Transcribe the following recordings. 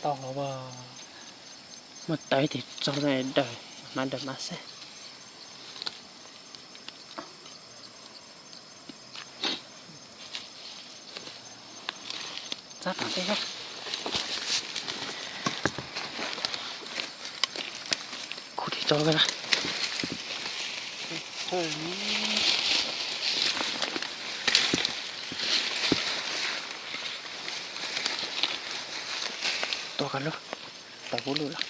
Tau los, muaj tawv ib tig tso daws, hmab daws mas xwb. Txab tom tej, khuv tig tso na. Tua koj lub, tau kuv lub los.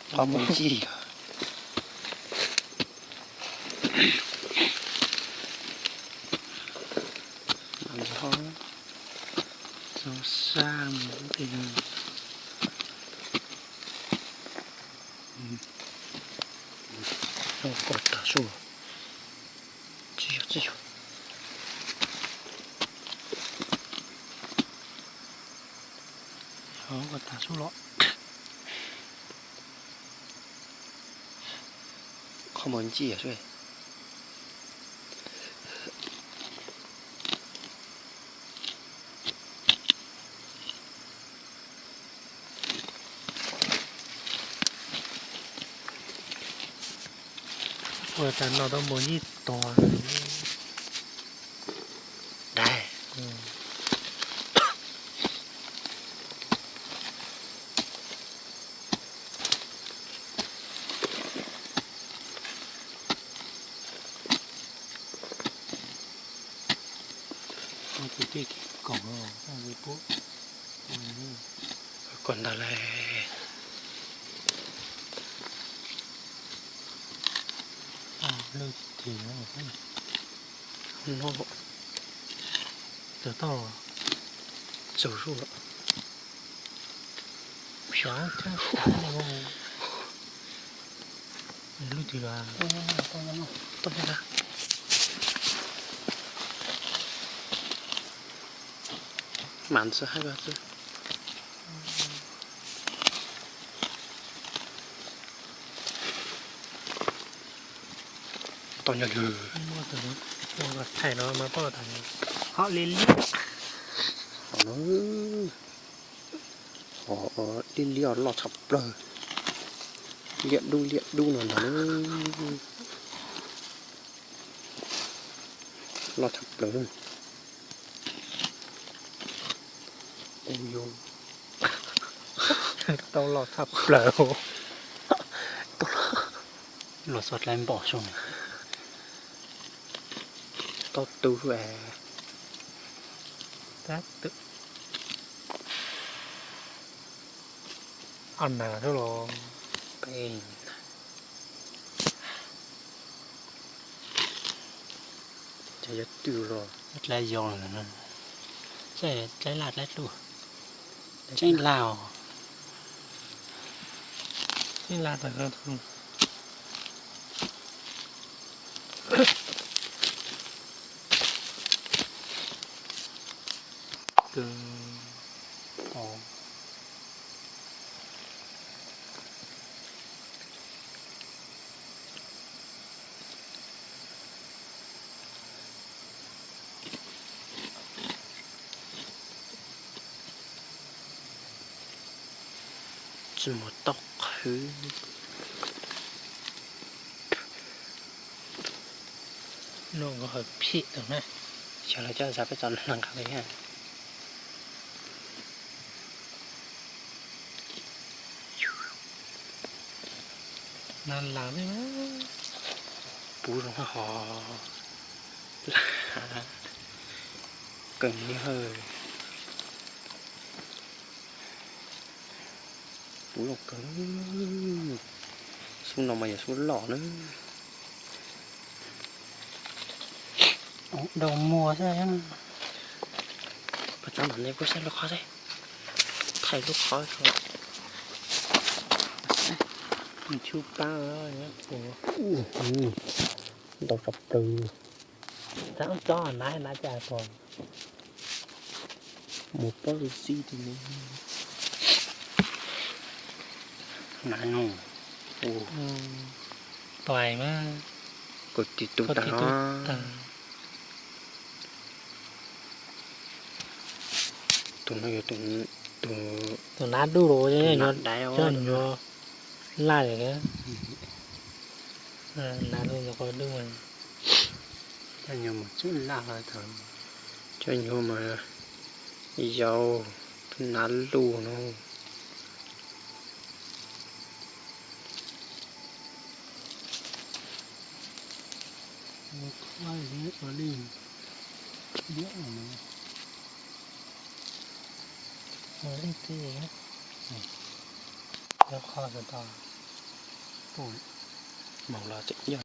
Qhov mus ncig. Txog sab mus tej no. Koj tas su, tsis yog, tsis yog. Koj tas su los. Qhov mus ncig xwb. Ua tas no tau mus ncig tog. Dais. Tus tej kev koom los pub kom ntag lauj. Lwj tig no, tawg tauj los, tsaug zuj los. Xyov thiab, lwj tig los. Mam ntxhi hais koj xwb. Tau nyob lwm. Thaij no mas pom tas hom li liab. Hom li liab loj tshaj plaws. Liab dub liab dub no ntag. Loj tshaj plaws. Tau loj tshaj plaws. Los txog dlai npom zoo. Tau tu es. Tab tom. Ab nas xwb los. Peb. Ces yuav twm los. Dlai yos lawm no. Dlai laj dlai luj. Tseeb laj os. Tseeb laj tas no. Tsis muaj tau qhwv. Noj nkawd hawv phim tau na. Xyov lawv coj zaj peb tso nqa li. Na las ne. Puv zoo hos. Kawg li hawm. Puv zoo kawg. Xub no mas yog xub loj na. Dau muag xwb. Pas txog nram ne kuv saib lub qhov seb. Thaij lub qhov rau. Tshub pab. Ntau tshaj plaws. Txog na na cas pom. Mus pob zeb ti ne. Na no. Tais mas. Kaum tib tug tag. Tus no yog tus, tus nab dub los, coj nyuag laj li, nab dub ntawd qhov dub. Coj nyuag mas yau, nab luj no. Mus los tseem yog